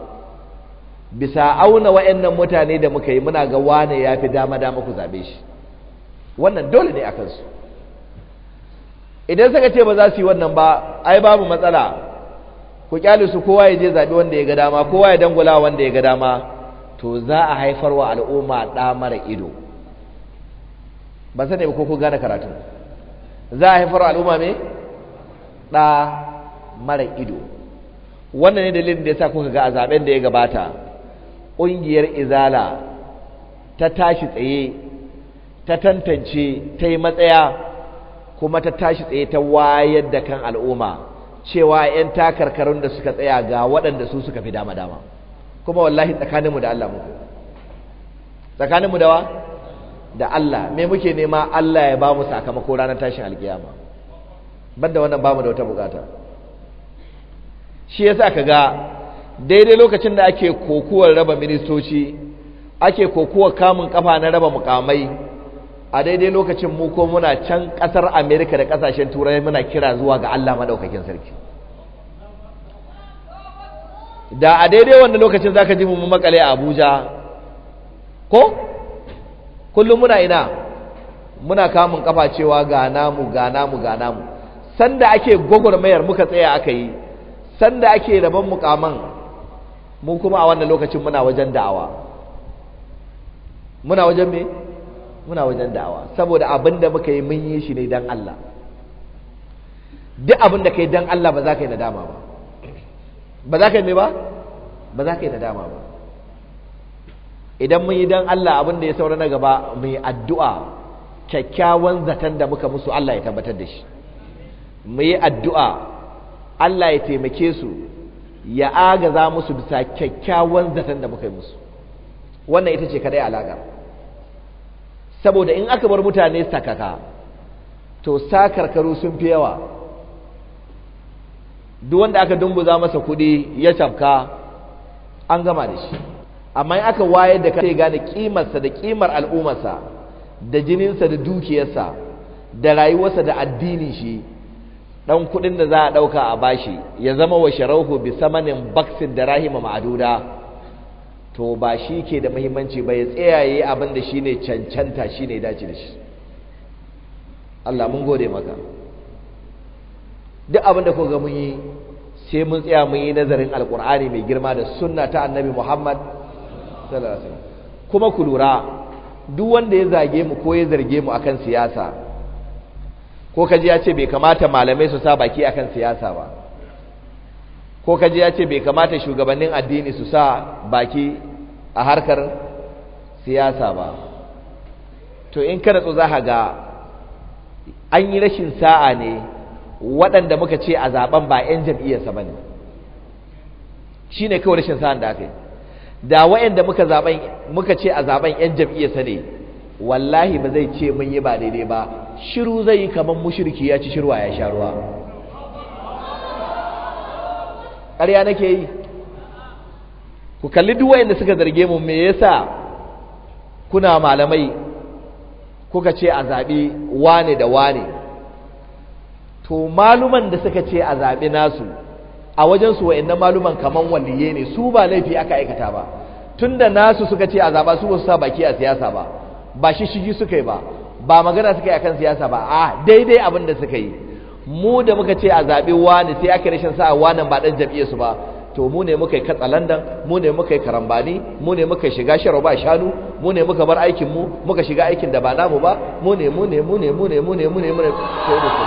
bisa auna wa'annan mutane da muka yi muna ga wane ya fi dama-dama ku zaɓe shi. Wannan dole ne a kansu. Idan suka ce ba za su yi wannan ba, ai babu matsala, ku kyale su, kowa ya je zaɓi wanda ya ga dama, kowa ya dangula wanda ya ga dama, to za a haifar wa al'umma ɗa mara ido. Ba sani ba ko ku gane karatu. Za a haifar wa al'umma me? Ɗa mara ido. Wannan ne dalilin da ya sa kuka ga a zaɓen da ya gabata ƙungiyar Izala ta tashi tsaye, ta tantance, ta yi matsaya, kuma ta tashi tsaye ta wayar da kan al'umma cewa 'yan takarkarun da suka tsaya ga waɗanda su suka fi dama-dama. Kuma wallahi tsakaninmu da Allah muku, tsakaninmu da wa? Da Allah. Me muke nema? Allah ya ba mu sakamako ranar tashin alkiyama. Banda wannan ba mu da wata bukata. Shi yasa kaga daidai lokacin da ake kokuwar raba ministoci, ake kokuwar kamun kafa na raba mukamai, A daidai lokacin mu ko muna can kasar America da kasashen Turai muna kira zuwa ga Allah madaukakin sarki. Da a daidai wannan lokacin zaka ji mu makale a Abuja, ko kullum muna ina muna kamun kafa cewa ga namu ga namu ga namu. Sanda ake gwagwarmayar muka tsaya aka yi, sanda ake rabon mukaman mu kuma a wannan lokacin muna wajen da'awa. Muna wajen me? Muna wajen da'awa. Saboda abin da muka yi mun yi shi ne dan Allah. Duk abin da kai dan Allah ba za ka yi nadama ba. Ba za ka yi me ba? Ba za ka yi nadama ba. Idan mun yi dan Allah, abin da ya saura na gaba mu yi addu'a, kyakkyawan zaton da muka musu Allah ya tabbatar da shi. Mu yi addu'a Allah ya taimake su, ya agaza musu bisa kyakkyawan zaton da muka yi musu. Wannan ita ce kadai alaƙa. Saboda in aka bar mutane sakaka, to sakarkaru sun fi yawa. Duk wanda aka dumbuza masa kuɗi ya cafka, an gama da shi. Amma in aka wayar da kai gane kimarsa da kimar al'ummarsa da jininsa da dukiyarsa da rayuwarsa da addinin shi, dan kudin da za a dauka a bashi ya zama wa sharauhu bi samanin baksin da rahima ma'aduda, to ba shi ke da muhimmanci ba, ya tsayaye abin da shine cancanta, shine dace da shi. Allah mun gode maka. Duk abin da kuka ga mun yi sai mun tsaya mun yi nazarin Alkur'ani mai girma da sunna ta Annabi Muhammad sallallahu alaihi wasallam. Kuma ku lura, duk wanda ya zage mu ko ya zarge mu akan siyasa, ko kaji ya ce bai kamata malamai su sa baki akan siyasa ba, ko kaji ya ce bai kamata shugabannin addini su sa baki a harkar siyasa ba, to in ka natsu za ka ga an yi rashin sa'a ne. Waɗanda muka ce a zaben ba 'yan jam'iyyarsa ba ne, shi ne kawai rashin sa'an da aka yi. Da waɗanda muka ce a zaben 'yan jam'iyyarsa ne, wallahi ba zai ce mun yi ba daidai ba, shiru zai yi kamar mushriki ya ci shirwa ya sha ruwa. Ƙarya nake yi? Ku kalli duk waɗanda suka zarge mu, me yasa kuna malamai kuka ce a zaɓi wane da wane? To maluman da suka ce a zaɓi nasu, a wajensu wa'annan maluman kaman waliye ne, su ba laifi aka aikata ba, tunda nasu suka ce a zaɓa, su ba su sa baki a siyasa ba, ba shi shigi suka yi ba, ba magana suka yi akan siyasa ba, a daidai abin da suka yi. Mu da muka ce a zaɓi wani, sai aka rashin sa'a wannan ba ɗan jam'iyyar su ba, to mu ne muka yi katsalandan, mu ne muka yi karambani, mu ne muka shiga sharo ba shanu, mu ne muka bar aikin mu muka shiga aikin da ba namu ba, mu ne mu ne mu ne mu ne mu ne mu ne mu ne sai da su.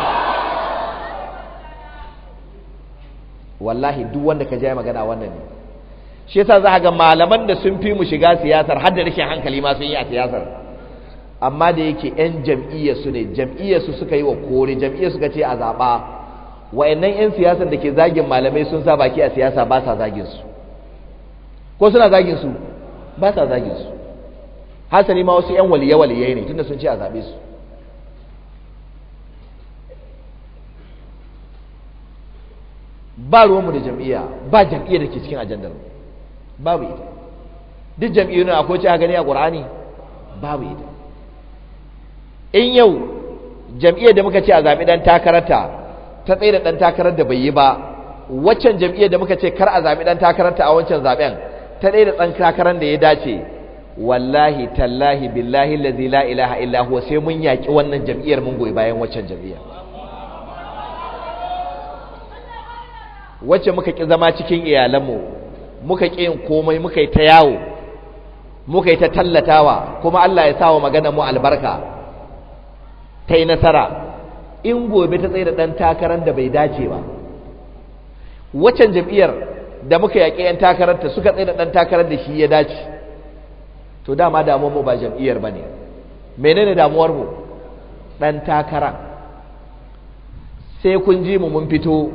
Wallahi duk wanda ka ja magana wannan ne. Shi yasa za ga malaman da sun fi mu shiga siyasar har da rashin hankali ma sun yi a siyasar, amma da yake yan jam'iyyar su ne, jam'iyyar su suka yi wa kore, jam'iyyar suka ce a zaɓa, wa'annan yan siyasar da ke zagin malamai sun sa baki a siyasa, ba sa zagin su. Ko suna zagin su? Ba sa zagin su. Hasali ma wasu yan waliye waliye ne, tunda sun ce a zaɓe su. Ba ruwanmu da jam'iyya, ba jam'iyyar da ke cikin ajandar mu, babu ita. Duk jam'iyyun akwai ci a gani a Qur'ani, babu ita. In yau jam'iyyar da muka ce a zaɓi ɗan takararta ta tsaye da ɗan takarar da bai yi ba, waccan jam'iyyar da muka ce kar a zaɓi ɗan takararta a wancan zaɓen ta tsaye da ɗan takarar da ya dace, wallahi tallahi billahi allazi la ilaha illa huwa sai mun yaƙi wannan jam'iyyar, mun goyi bayan waccan jam'iyyar. Wacce muka ƙi zama cikin iyalanmu, muka ƙi yin komai, muka yi ta yawo, muka yi ta tallatawa, kuma Allah ya sa wa maganar mu albarka, ta yi nasara. In gobe ta tsaye da ɗan takarar da bai dace ba, waccan jam'iyyar da muka yaƙi 'yan takararta suka tsaye da ɗan takarar da shi ya dace, to dama damuwar mu ba jam'iyyar ba ne. Menene damuwar mu? Ɗan takara. Sai kun ji mu mun fito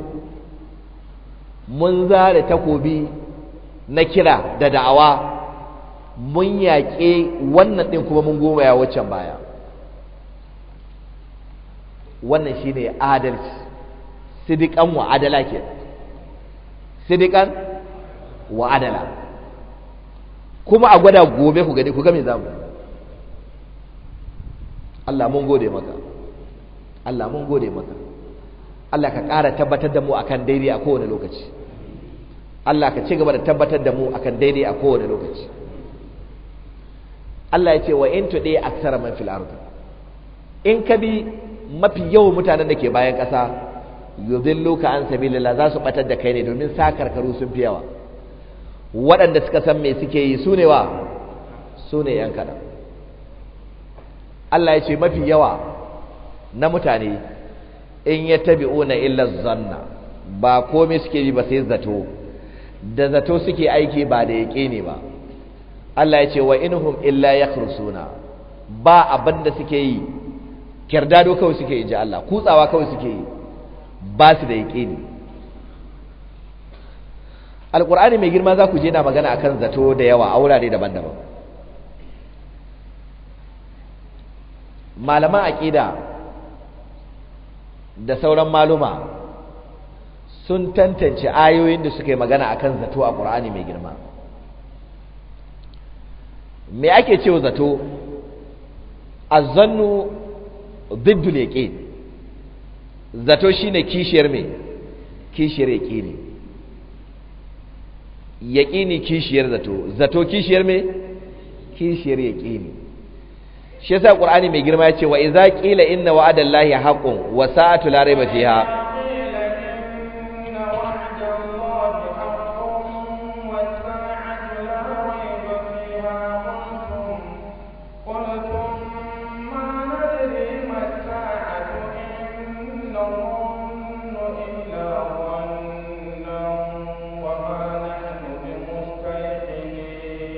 mun zare takobi na kira da da'awa, mun yaƙe wannan ɗin kuma mun goma ya waccan baya. Wannan shine adalci, sidikan wa adala ke, sidikan wa adala. Kuma a gwada gobe ku gani, ku ga me zamu. Allah mun gode maka, Allah mun gode maka. Allah ka ƙara tabbatar da mu akan daidai a kowane lokaci. Allah ka ci gaba da tabbatar da mu akan daidai a kowane lokaci. Allah ya ce wa in tuɗe aksara man fil ardi, in ka bi mafi yawan mutanen da ke bayan ƙasa, yudilluka an sabilillah, za su batar da kai ne, domin sakarkaru sun fi yawa. Waɗanda suka san me suke yi su ne wa? Su ne ‘yan kaɗan. Allah ya ce mafi yawa na mutane in ya tabi'una illa zanna, ba komai suke bi ba sai zato, da zato suke aiki ba da yaƙini ba. Allah ya ce wa inhum illa yakhrusuna, ba abin da suke yi kirdado kawai suke yi, ji Allah, kutsawa kawai suke yi, ba su da yaƙini. Alƙur'ani mai girma za ku je na magana akan zato da yawa a wurare daban-daban. Malaman aƙida da sauran maluma sun tantance ayoyin da suka yi magana akan zato a ƙur'ani mai girma. Me ake cewa zato? Azzannu diddul yaqin. Zato shine kishiyar me? Kishiyar yaqini. Yaqini kishiyar zato, zato kishiyar me? Kishiyar yaqini. Shi yasa Qur'ani mai girma yace wa idza qila inna wa'adallahi haqqun wa sa'atu la rayba fiha.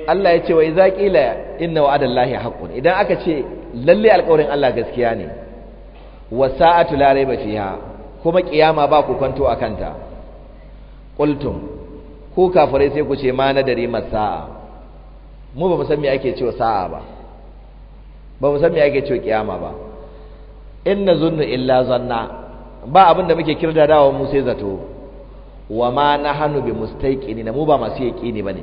Allah ya ce wa idza qila inna wa'adallahi haqqun, idan aka ce lalle alƙawarin Allah gaskiya ne, wa sa'atu la rayba fiha, kuma kiyama ba ku kwanto akanta, qultum, ku kafirai sai ku ce ma nadari masa'a, mu ba mu san me ake cewa sa'a ba, ba mu san me ake cewa kiyama ba, inna zunnu illa zanna, ba abin da muke kirdadawa mu sai zato, wa ma nahnu bi mustaqinina, mu ba masu yaqini bane.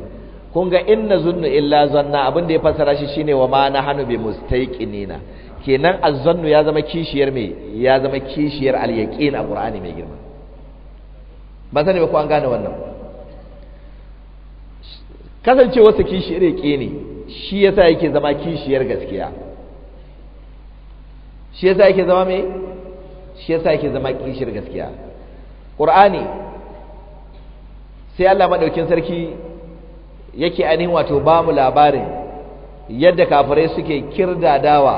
Kun ga inna zunnu illa zanna, abin da ya fassara shi shine wa ma nahnu bi mustaqinina. Kenan azzannu ya zama kishiyar me? Ya zama kishiyar al-yaqin a Qur'ani mai girma. Ba sani ba ko an gane wannan. Kasancewa su kishiyar yaqini shi yasa yake zama kishiyar gaskiya. Shi yasa yake zama me? Shi yasa yake zama kishiyar gaskiya. Qur'ani sai Allah madaukin sarki yake ainihin wato ba mu labarin yadda kafirai suke kirdadawa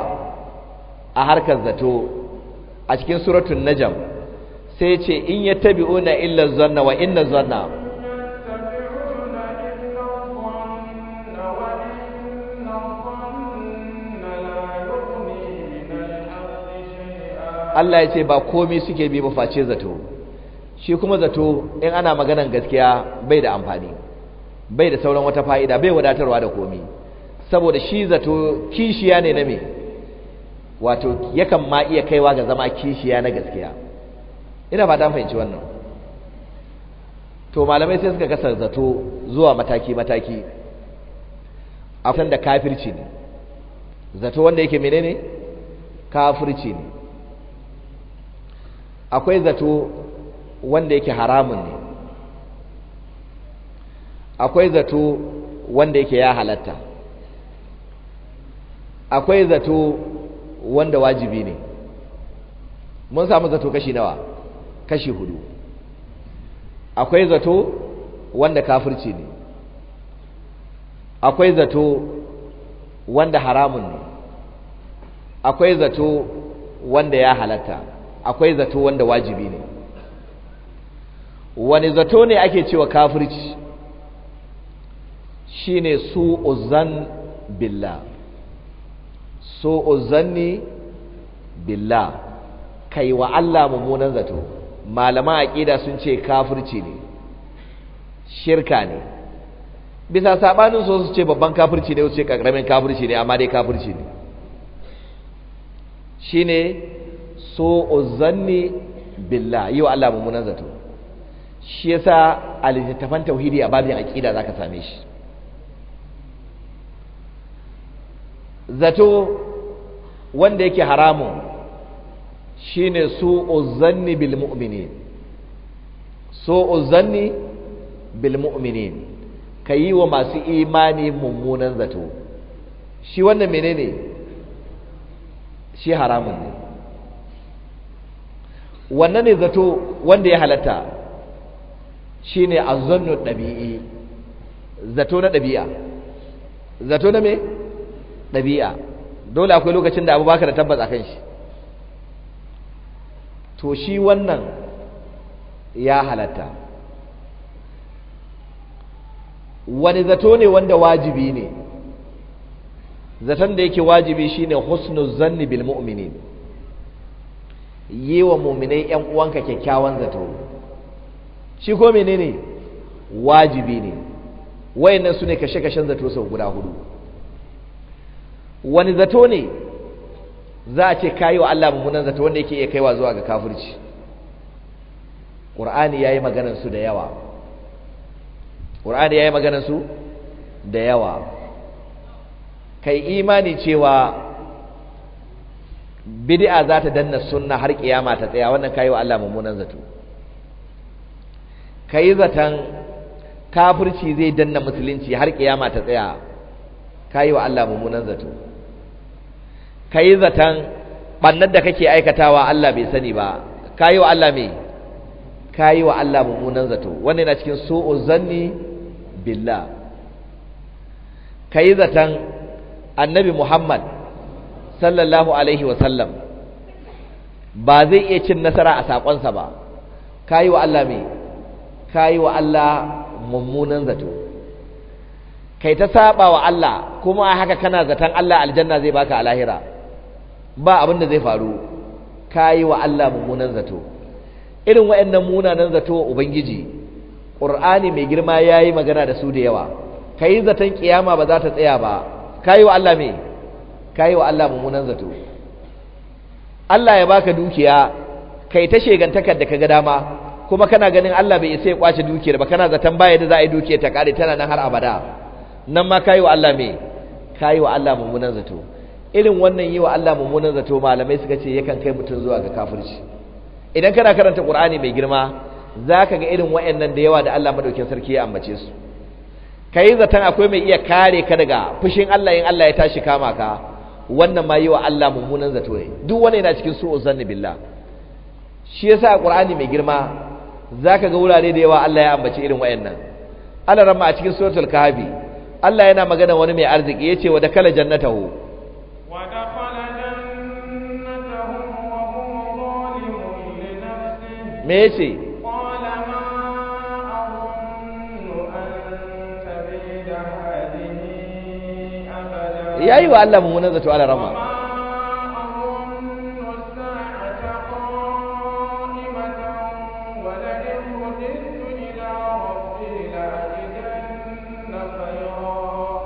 a harkar zato a cikin suratul najm, sai ce in yattabi'una illa zanna wa inna zanna Allah ya ce ba komai suke bi ba face zato. Shi kuma zato in ana maganan gaskiya bai da amfani, bai da sauran wata fa'ida, bai wadatarwa da komi, saboda shi zato kishiya ne na me, wato yakan ma iya kaiwa ga zama kishiya na gaskiya. Ina fata fahimci wannan. To malamai sai suka kasa zato zuwa mataki-mataki. A san da kafirci ne zato, wanda yake menene kafirci ne. Akwai zato wanda yake haramun ne, akwai zato wanda yake ya halatta, akwai zato wanda wajibi ne. Mun samu zato kashi nawa? Kashi hudu. Akwai zato wanda kafirci ne, akwai zato wanda haramun ne, akwai zato wanda ya halatta, akwai zato wanda wajibi ne. Wani zato ne ake cewa kafirci? Shine su'uzan billah, su'uzanni billah, kai wa Allah mummunan zato. Malaman aqida sun ce kafirci ne, shirka ne. Bisa sabanin su ce babban kafirci ne, su ce karamin kafirci ne, amma dai kafirci ne. Shine su'uzanni billah, yi wa Allah mummunan zato. Shi yasa a littattafan tauhidi a babin aqida zaka same shi. Zato wanda yake haramun shine su'u zanni bil mu'minin. Su'u zanni bil mu'minin, kayi wa masu imani mummunan zato. Shi wannan menene? Shi haramun ne. Wannan ne zato wanda ya halatta, shine azzannu dabi'i, zato na dabi'a. Zato na me? Dabi'a. Dole akwai lokacin da abu baka da tabbas akan shi. To shi wannan ya halatta. Wani zato ne wanda wajibi ne? Zaton da yake wajibi shine husnul zanni bil mu'minin, yi wa mu'minai ƴan uwanka kyakkyawan zato. Shi ko menene? Wajibi ne. Wayannan sune kashe-kashen zato sau guda hudu. Wani zato ne za a ce kayi wa Allah mummunan zato wanda yake iya kaiwa zuwa ga kafirci? Qur'ani yayi maganar su da yawa. Qur'ani yayi maganar su da yawa. Kai imani cewa bid'a za ta danna sunna har kiyama ta tsaya, wannan kayi wa Allah mummunan zato. Kai zaton kafirci zai danna musulunci har kiyama ta tsaya, kayi wa Allah mummunan zato. Kai zaton bannar da kake aikatawa Allah bai sani ba, kayi wa Allah me? Kayi wa Allah mummunan zato. Wannan yana cikin su'u zanni billah. Kai zaton Annabi Muhammad sallallahu alaihi wasallam ba zai iya cin nasara a sakonsa ba, kayi wa Allah me? Kayi wa Allah mummunan zato. Kai ta saba wa Allah kuma haka kana zaton Allah aljanna zai baka a lahira, ba abin da zai faru, kayi wa Allah mummunan zato. Irin waɗannan munanan zato Ubangiji, Qur'ani mai girma yayi magana da su da yawa. Kai zaton kiyama ba za ta tsaya ba, kayi wa Allah me? Kayi wa Allah mummunan zato. Allah ya baka dukiya, kai ta shegantakar da kaga dama, kuma kana ganin Allah bai isa ya kwace dukiyar ba, kana zaton baya da za a yi dukiyar ta kare, tana nan har abada. Nan ma kayi wa Allah me? Kayi wa Allah mummunan zato. Irin wannan yi wa Allah mummunan zato malamai suka ce yakan kai mutum zuwa ga kafirci. Idan kana karanta Qur'ani mai girma zaka ga irin wayannan da yawa da Allah madaukakin sarki ya ambace su. Kai zaton akwai mai iya kare ka daga fushin Allah in Allah ya tashi kama ka, wannan ma yi wa Allah mummunan zato ne. Duk wani yana cikin su'u zanni billah. Shi yasa a Qur'ani mai girma zaka ga wurare da yawa Allah ya ambace irin wayannan. Allah ramma a cikin suratul kahfi Allah yana magana wani mai arziki yace wa dakala jannatahu wa dakhala jannatahu wa huwa zalimun li nafsihi. Me yace? Qala ma azunnu an tabida hadhihi abada. Yayi wa Allah mummunan zato ala rama.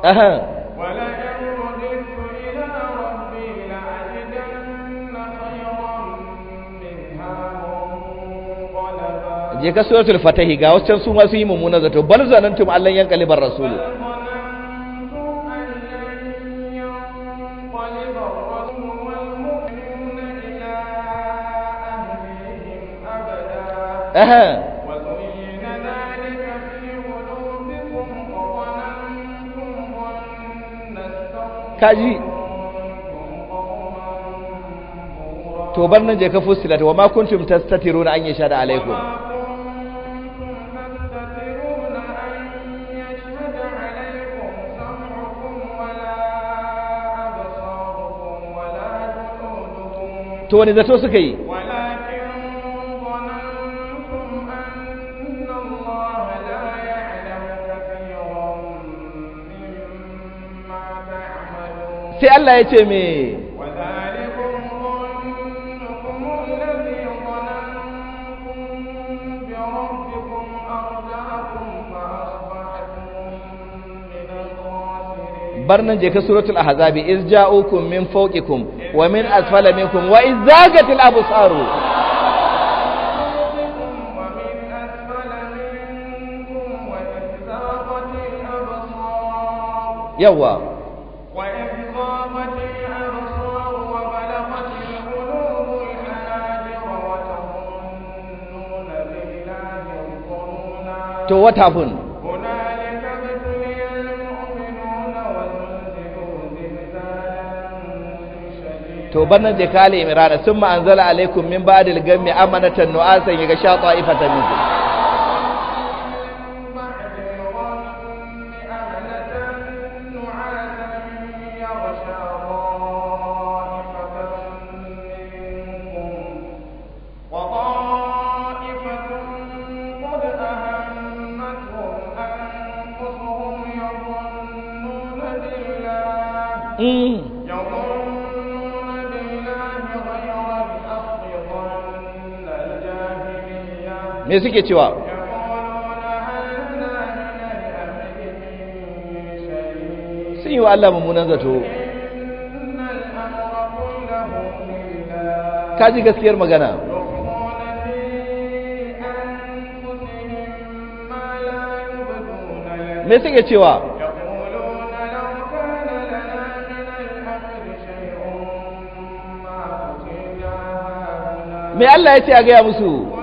Aha. ولئن رددت إلى ربي لأجدن خيرا منها منقلبا. Je ka suratul fatahi ga wasu can su ma su yi mummunan zato, bal zanantum allan yanqalibar rasul. بل ظننتم أن لن ينقلب الرسول والمؤمنون إلى أهليهم أبدا. Aha. وزين ذلك في قلوبكم وظننتم ظن السوء Kaji. وكنتم قوما بورا. To bar nan je ka fussilat wa ma kuntum tastatiruna an yashhada alaikum. وما كنتم تستترون أن يشهد عليكم سمعكم ولا أبصاركم ولا جلودكم To wani zato suka yi? ولكن ظننتم أن الله لا يعلم كثيرا مما تعملون. Sai Allah ya ce me? وذلكم ظنكم الذي ظننتم بربكم أرداكم فأصبحتم من الخاسرين. Bar nan je ka suratul ahzabi iz ja'ukum min fawqikum wa min asfala minkum wa iz zagatil absaru. ومن أسفل منكم وإذ زاغت الأبصار Yawa. وإذ زاغت الأبصار وبلغت To, what happened? هنالك ابتلي المؤمنون وزلزلوا زلزالا شديدا. To, bannan je ka Ali Imran, summa anzala alaikum min ba'dil gammi amanatan nu'asan yaghsha ta'ifatan minkum. من بعد الغم أمنة نعاسا يغشى طائفة منكم، وطائفة قد أهمتهم أنفسهم يظنون بالله غير الحق ظن الجاهلية. Me suke cewa? يقولون هل لنا من الأمر من شيء. Sun yi wa Allah mummunan zato. إن الأمر كله لله. Ka ji gaskiyar magana. يخفون في أنفسهم ما لا يبدون لك. Me suke cewa? يقولون لو كان لنا من الأمر شيء ما قتلنا هاهنا. Me Allah ya ce a gaya musu? قل